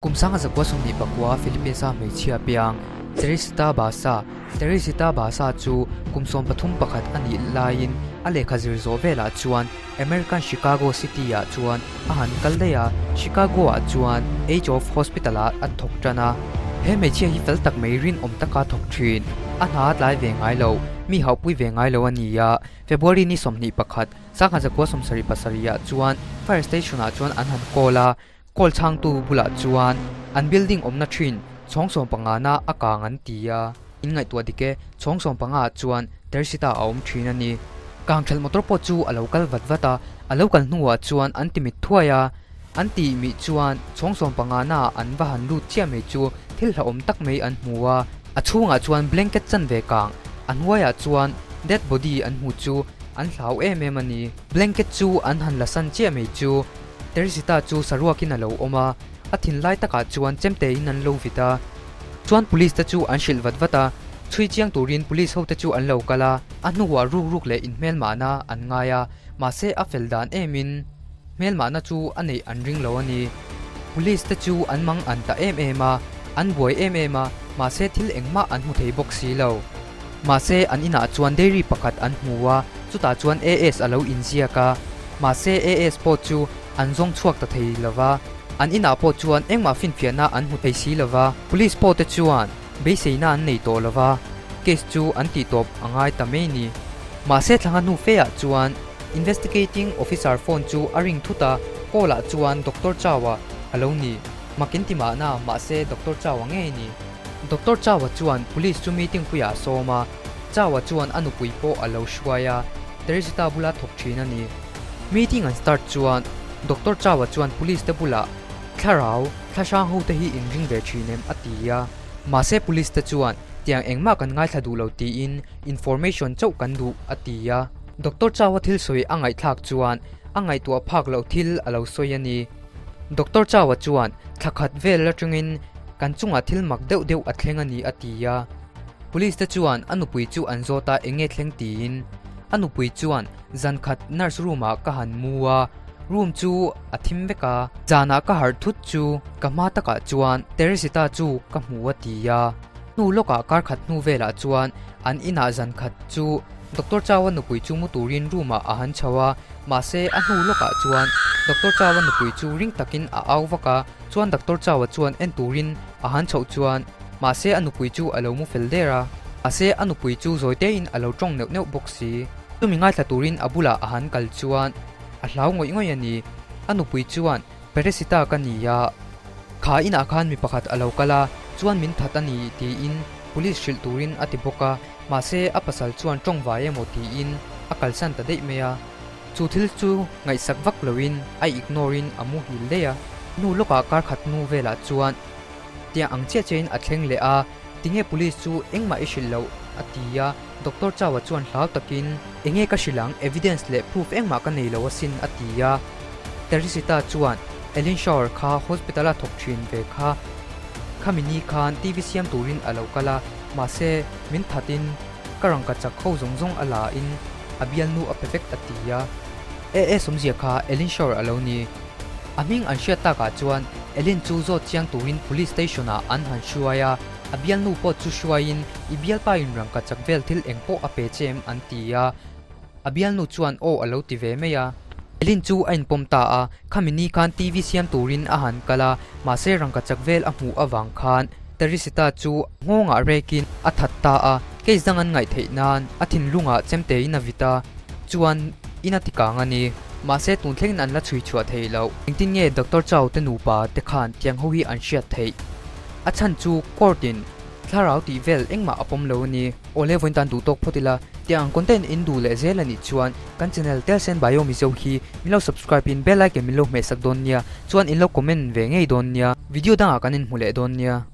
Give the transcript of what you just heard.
Kum 1929 Philippines-a hmeichhia piang Teresita Basa, Teresita Basa chu kum 31 a nih laiin a lehkha zir zawh velah chuan American Chicago City-ah chuan a han kal daih a, Chicago-ah chuan Age of Hospital-ah a thawk tan a. He hmeichhia hi fel tak mai rinawm taka thawk thin, a hna a tlai ve ngai lo, mi hauhpui ve ngai lo a ni a. February ni 21, 1977-ah chuan Fire Station-ah chuan an han call a, Call chhangtu bulah chuan an building awmna thin chhawng sawmpangana a kang an ti a, in ngaihtuah dik e, chhawng sawmpanga ah chuan Teresita a awm thin a ni. Kang thelh motor pawh chu a lo kal vat vat a, a lo kal hnuah chuan an ti mit thuai a, an tih mih chuan chhawng sawmpangana ah an va han lut chiah mai chu thil hlauhawm tak mai an hmu a, a chhungah chuan blanket chanve kang, a hnuaiah chuan dead body an hmu chu an hlau em em a ni. Blanket chu an han la san chiah mai chu Teresita chu saruakin a lo awm a, a thinlai takah chuan chemtein an lo vit a. Chuan police te chu an hrilh vat vat a, chhui chiang turin police hote chu an lo kal a, a hnuah ruk ruk leh inhmelmahna an ngai a, mahse a fel dan emin hmelmahna chu a neih an ring lo a ni. Police te chu an mang an ta em em a, an buai em em a, mahse thil engmah an hmu thei bawk si lo. Mahse an inah chuan dairy pakhat an hmu a, chutah chuan AS a lo inziak a. Mahse AS pawh chu an zawng chhuak ta thei lo va, an inah pawh chuan engmah finfiahna an hmu thei si lo va. Police pawh te chuan beiseina an nei tawh lo va, case chu an tih tawp a ngai ta mai ni. Mahse thlanga hnu fe ah chuan investigating officer phone chu a ring thut a, call ah chuan Doctor Chau-a a lo ni. Makin ti mahna, mahse Doctor Chau-a ngei ni. Doctor Chau-a chuan police chu meeting puiah a sawm a, Chau-a chuan a nupui pawh a lo hruai a, Teresita bula thawk thin a ni. Meeting an start chuan Doctor Chau-a chuan police te bulah thlarau thla hrang ho te hi in ring ve thin em a ti a. Mahse police te chuan tiang engmah kan ngaithla duh lo tiin information chauh kan duh a ti a. Doctor Chau-a thil sawi a ngaihthlak chuan a ngaihtuah phak loh thil a lo sawi a ni. Doctor Chau-a chuan thla khat vel atangin kan chungah thil mak deuh deuh a thleng a ni a ti a. Police te chuan a nupui chu an zawt a enge thleng tiin. A nupui chuan zan khat nurse room ah ka han mu a, room chu a thim vek a, zanah ka harh thut chu ka hma takah chuan Teresita chu ka hmu a ti a. Hnu lawkah kar khat hnu velah chuan an inah zan khat chu Doctor Chau-a nupui chu mu turin room ah a han chho a, mahse a hnu lawkah chuan Doctor Chau-a nupui chu ring takin a au vak a, chuan Doctor Chau-a chuan en turin a han chhoh chuan Mahse a nupui chu a lo mu fel der a, mahse a nupui chu zawi tein a lo tawng neuh neuh bawk si. Chumi ngaithla turin a bulah a han kal chuan a hlau ngawih ngawih a ni. A nupui chuan, Peresita ka ni a, kha inah khan mi pakhat a lo kal a, chuan min that a ni tiin police hrilh turin a ti bawk a, mahse a pasal chuan tawng vai emaw tiin a kalsan ta daih mai a. Chu thil chu ngaihsak vak loin a ignore in a muhil daih a. Hnu lawkah kar khat hnu velah chuan Tiang ang chiah chiahin a thleng leh a, tinge police chu engmah i hrilh loh? a ti a, Doctor Chau-a chuan hlau takin, Enge ka hrilh ang, evidence leh proof engmah ka nei lo asin a ti a. Teresita chuan, Ellen Shower kha hospital-a thawk thin ve kha, khami ni khan TV siam turin a lo kal a, mahse min thatin ka rangka chak ho zawng zawng a la in a bialnu a pe vek a ti a. AS awmzia kha Ellen Shower a lo ni. A hming an hriat takah chuan Ellen chu zawt chiang turin police station ah an han hruai a, a bialnu pawh chu hruaiin i bialpa in rangka chak vel thil eng pawh a pe che em an ti a, a bialnu chuan aw a lo ti ve mai a. Ellen chu a inpawm ta a, khami ni khan TV siam turin a han kal a, mahse rangka chak vel a hmuh avang khan Teresita chu nghawngah rekin a that ta a, case dang an ngaih theih nan a thinlungah chemtein a vit a, chuan in a ti kang a ni. Mahse tun thlengin an la chhui chhuah thei loh. Engtin nge Doctor Chau te nupa te khan tiang ho hi an hriat theih? A chhan chu court in thlarau tih vel engmah a pawm lo a ni. Awle vawiin tan duh tawk phawt ila, tiang ang content in duh leh zel a nih chuan kan channel Telsen Bio Mizo hi min lo subscribe in bell icon min lo hmehsak dawn nia, chuan in lo comment ve ngei dawn nia. Video dangah kan inhmu leh dawn nia.